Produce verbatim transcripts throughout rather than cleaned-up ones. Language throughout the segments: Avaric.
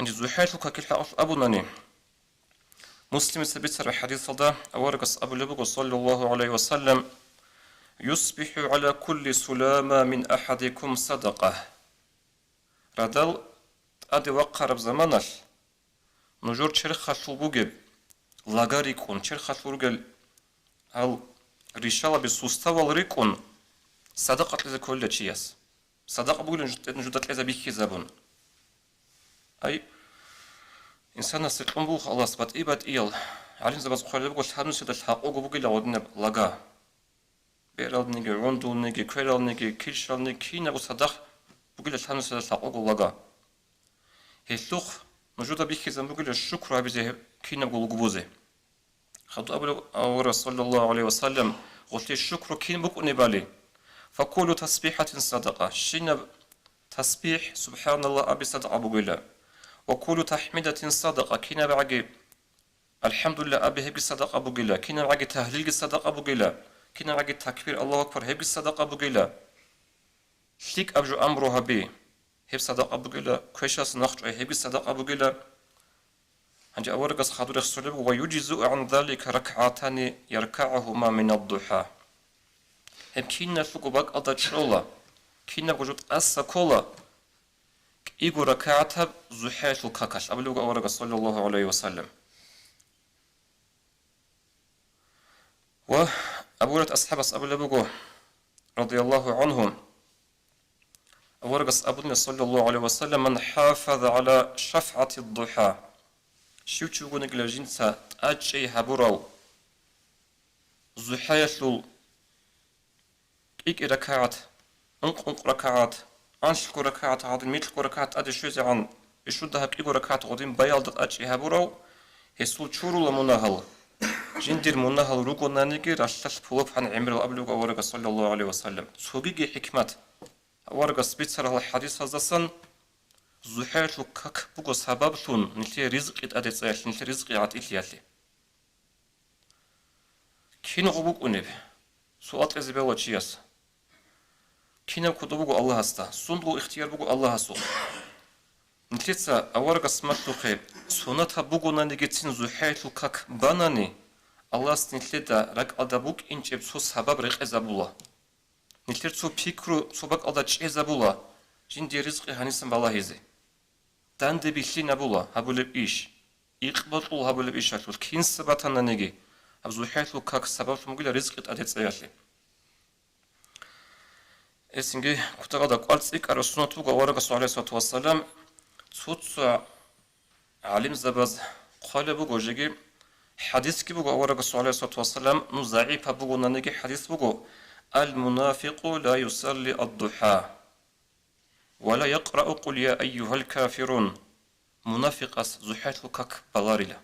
Инде зухӀаялъул какил хӀакъалъулъ абунани, Муслимица бицараб хӀадисалда аварагас абулеб буго, саллаллагьу гӀалайгьи ва саллам: «Юсбихьу гӀала кулли сулама мин ахӀадикум садакъа». Радал тӀаде вахъараб заманалъ нужер черхалъул бугеб лага рикӀкӀун, черхалъул ругел гьал ришалаби, суставал рикӀкӀун садакъа кьезе кколила чияс. Садакъа бугилан жу-, нужеда кьезе бихьизабун. Ай, инсанасде кьун буго Аллагьас батӀи-батӀиял, гӀалимзабаз хъвалеб буго, лъабнусида лъакъого бугила гъодинаб лага. Бералниги, гӀундулниги, квералниги, килщалниги, кинабго садахъ бугила лъабнусида лъакъого лага. Гьелъухъ нужеда бихьизабун бугила шукру гьабизе гьеб кинабго лугбузе. Хадуб абулеб аварагас, саллаллагьу гӀалайгьи ва саллам, гъолъие шукру кин букӀунебали? «Факуллу тасбихӀатин садакъа», щинаб тасбихӀ, субхӀаналлагь, аби садакъа бугила. «Ва куллу тахӀмидатин садакъа», кинабгӀаги алхӀамдулиллагь аби, гьебги садакъа бугила, кинабгӀаги тагьлилги садакъа бугила, кинабгӀаги такбир, Аллагьу акбар, гьебги садакъа бугила. ЛъикӀаб жо амру гьаби, гьеб садакъа бугила, квешалъ нахъчӀвай, гьебги садакъа бугила. Гьанже аварагас хадур рехсолеб: «Ва юджзиу гӀан залика ракгӀатани яркагӀугьума минад-духӀа». Гьеб киналъулго бакӀалда чӀола, кинабго жо тӀаса ккола кӀиго ракагӀатаб зухӀаялъул какалъ, абулеб буго аварагас, саллаллагьу гӀалайгьи ва саллам. Ва Абу Гьурайрат асхӀабас абулеб буго, радияллагьу гӀангьу, аварагас абуна, саллаллагьу гӀалайгьи ва саллам: «Ман хӀафаза гӀала шафгӀатид-духӀа», щив чи вугонигила жинца тӀадчӀей гьабурав зухӀаялъул кӀи-кӀи ракагӀат, ункъ-ункъ ракагӀат, анлъго ракагӀат гьадин, микьго ракагӀат тӀаде щвезегӀан, ишудагьаб кӀиго ракагӀат гъодин баялда тӀадчӀей гьабурав, гьесул чурула мунагьал. Жиндир мунагьал ругонаниги, ралъдалъ пулаб гьан гӀемерал, абулеб буго аварагас, саллаллагьу гӀалайгьи ва саллам. Цогиги хӀикмат, аварагас бицарал хӀадисаздасан, зухӀаялъул как буго сабаблъун нилъее ризкъи тӀаде цӀеялъе, нилъер ризкъи гӀатӀилъиялъе. Кинго букӀунеб? Суал кьезе бегьула чияс. Кинаб кодоб буго Аллагьасда? Сундул ихтияр буго Аллагьасул? Нилъеца аварагас малъухъе, сунатаб бугонанигицин зухӀаялъул как банани, Аллагьас нилъеда ракӀалда букӀинчӀеб цо сабаб рекъезабула. Нилъер цо пикру цо бакӀалда чӀезабула, жиндие ризкъи гьанисан балагьизе. Данде бихьинабула гьабулеб иш, икъбатӀул гьабулеб ишалъулъ кинса батананиги, гьаб зухӀаялъул как сабаблъун бугила ризкъи тӀаде цӀеялъе. Эсинги кутакалда кӀвар цӀикӀкӀараб суннат буго аварагасул, гӀалайгьиссалату вассалам, цо-цо гӀалимзабаз хъвалеб буго, жеги хӀадисги буго аварагасул, гӀалайгьиссалату вассалам, ну, загӀипаб бугонаниги хӀадис буго: «Ал-мунафикъу ла юсалли ад-духӀа». «Ва ла якърау къул я айюгьал кафирун». Мунафикъас зухӀаялъул как баларила.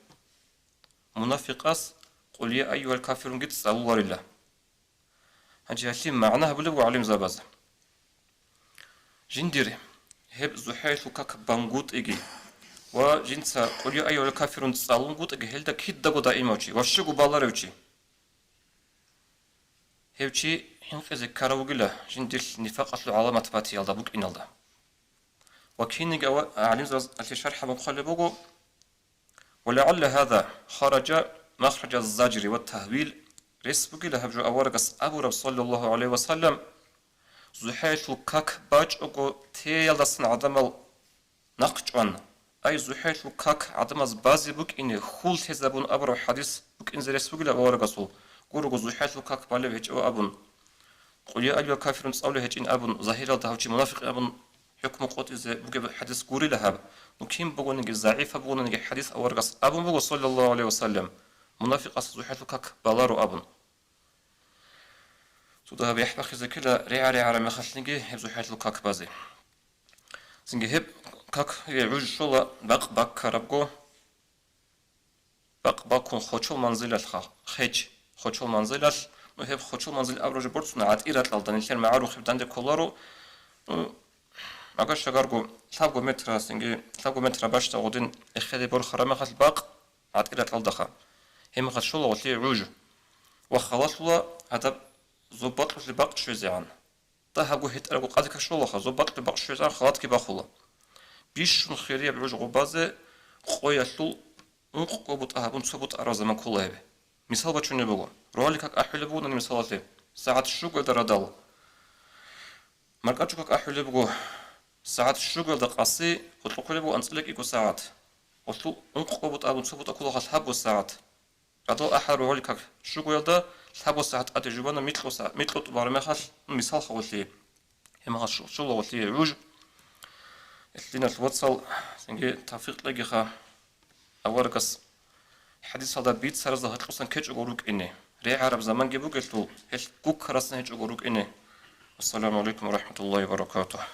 Мунафикъас къул я айюгьал кафирунги цӀалуларила. Гьанже гьалъие магӀна гьабулеб буго гӀалимзабаз. Жиндир гьеб зухӀаялъул как бангутӀиги ва жинца къул я айюгьал кафирун цӀалунгутӀиги, гьелда кидаго даимав чи ва щуго баларев чи. Гьев чи хӀинкъизе ккарав вугила жиндилъ нифакъалъул гӀаламат батиялда букӀиналда. Ва кинниги ава-, гӀалимзабаз гьалъие шархӀ гьабун хъвалеб буго: «Ва лагӀалла гьаза хараджа махраджаз заджри ва тагьвил», рес бугила гьаб жо аварагас абураб, саллаллагьу гӀалайгьи ва саллам, зухӀаялъул как бачӀого теялдасан гӀадамал нахъчӀван, ай, зухӀаялъул как гӀадамаз базе букӀине хьул лъезабун абураб хӀадис букӀинзе рес бугилан аварагасул, гурого зухӀаялъул как балев гьечӀев абун, къул я айюгьал кафирун цӀалулев гьечӀин абун, загьиралда гьав чи мунафикъ абун хӀукму къотӀизе бугеб хӀадис гурила гьаб. Ну, кин бугониги, загӀипаб бугониги хӀадис аварагас абун буго, саллаллагьу гӀалайгьи ва саллам, мунафикъас зухӀаялъул как баларо абун. Цо дагьаб яхӀ бахъизе ккела регӀа-регӀараб мехалъниги гьеб зухӀаялъул как базе. Цинги гьеб какги гӀуж щола бакъ баккарабго, бакъ баккун хочол манзилалъха, хеч, хочол манзилалъ, ну, гьеб хочол манзил абураб жо борцун гӀатӀи ракьалда, нилъер магӀарухъеб данде кколаро, ну, мага-шагарго лъабго метра, цинги лъабго метра бащда гъодин эхеде борхараб мехалъ бакъ гӀатӀи ракьалдаха. Гьеб мехалъ щола гъолъие гӀуж ва халалъула гьадаб зоб бакьулъе бакъ щвезегӀан. Дагьабго гьетӀарабго къаде кашолаха, зоб бакьулъе бакъ щвезегӀан халатги бахула. бищун хирияб гӀуж гъубазе къоялъул ункъго бутӀа гьабун цо бутӀа араб заман ккола гьеб. Мисал бачунеб буго. Рогьалил как ахӀулеб буго мисалалъе, сагӀат щугоялда радал. МаркӀачӀул как ахӀулеб буго, сагӀат щугоялда къаси гьоркьохъулеб буго анцӀила кӀиго сагӀат. Гьоркьул ункъго бутӀа гьабун цо бутӀа ккола лъабго сагӀат. Радал ахӀараб гьоркьоб щугоялда лъабго сагӀат тӀаде жубана микьго са-, микьго тӀубараб мехалъ, мисал хавалъи, гьеб мехалъ щулагъулъи гӀуж. Гьелъ, диналъ вацал, цинги тавфикъ кьегиха аварагас хӀадисалда бицаразда гьоркьосан ккечӀого рукӀине, регӀараб заманги бугелъул, гьелъ гуккарасан гьечӀого рукӀине. Ассаламу гӀалайкум ва рахӀматуллагьи ва баракатугь.